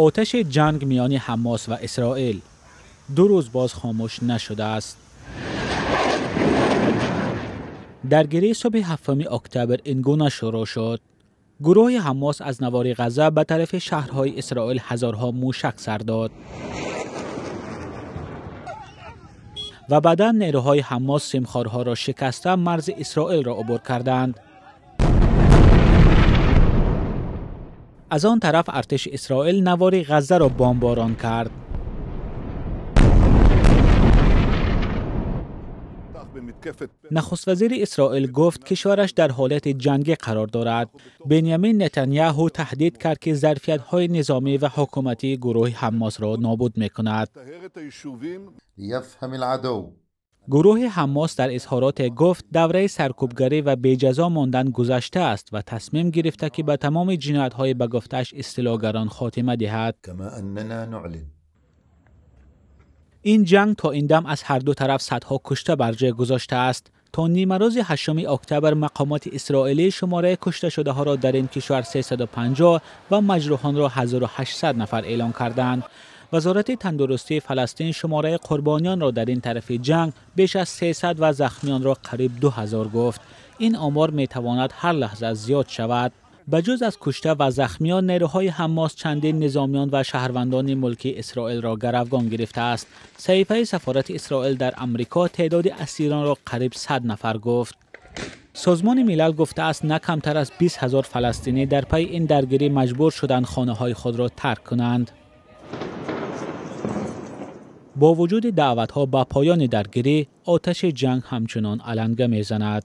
Оташи ҷанг миёни Ҳамос ва Исроил 2 рӯз боз хомӯш нашудааст. Даргирии субҳи 7 октябр ин гуна шурӯъ шуд. Гурӯҳи Ҳамос аз навори Ғазза ба тарафи шаҳрҳои Исроил ҳазорҳо мушак сар дод ва баъдан нерӯҳои Ҳамос симхорҳоро шикаста марзи Исроилро убур карданд. Аз он тараф артиши Исроил навори Ғаззаро бомборон кард. Нахуствазири Исроил гуфт кишвараш дар ҳолати ҷангӣ қарор дорад. Бенямин Нетаняҳу таҳдид кард, ки зарфиятҳои низомӣ ва ҳукуматии гурӯҳи Ҳамосро нобуд мекунад. Гурӯҳи Ҳамос дар изҳороте гуфт давраи саркӯбгарӣ ва беҷазо мондан гузаштааст ва тасмим гирифта, ки ба тамоми ҷиноятҳои ба гуфтааш истилогарон хотима диҳад. Ин ҷанг то ин дам аз ҳар ду тараф садҳо кушта бар ҷой гузоштааст. То нимарӯзи 8 октябр мақомоти исроилӣ шумораи кушташудаҳоро дар ин кишвар 350 ва маҷрӯҳонро 1800 нафар эълон карданд. Вазорати тандурустии Фаластин шумораи қурбониёнро дар ин тарафи ҷанг беш аз 300 ва захмиёнро қариб 2000 гуфт. Ин омор метавонад ҳар лаҳза зиёд шавад. Ба ҷуз аз кушта ва захмиён, нерӯҳои Ҳамос чандин низомиён ва шаҳрвандони мулки Исроилро гаравгон гирифтааст. Саҳифаи сафорати Исроил дар Амрико теъдоди асиронро қариб 100 нафар гуфт. Созмони Милал гуфтааст на камтар аз 20 000 фаластинӣ дар пайи ин даргирӣ маҷбур шуданд хонаҳои худро тарк кунанд. Бо вуҷуди даъватҳо ба поёни даргирӣ, оташи ҷанг ҳамчунон аланга мезанад.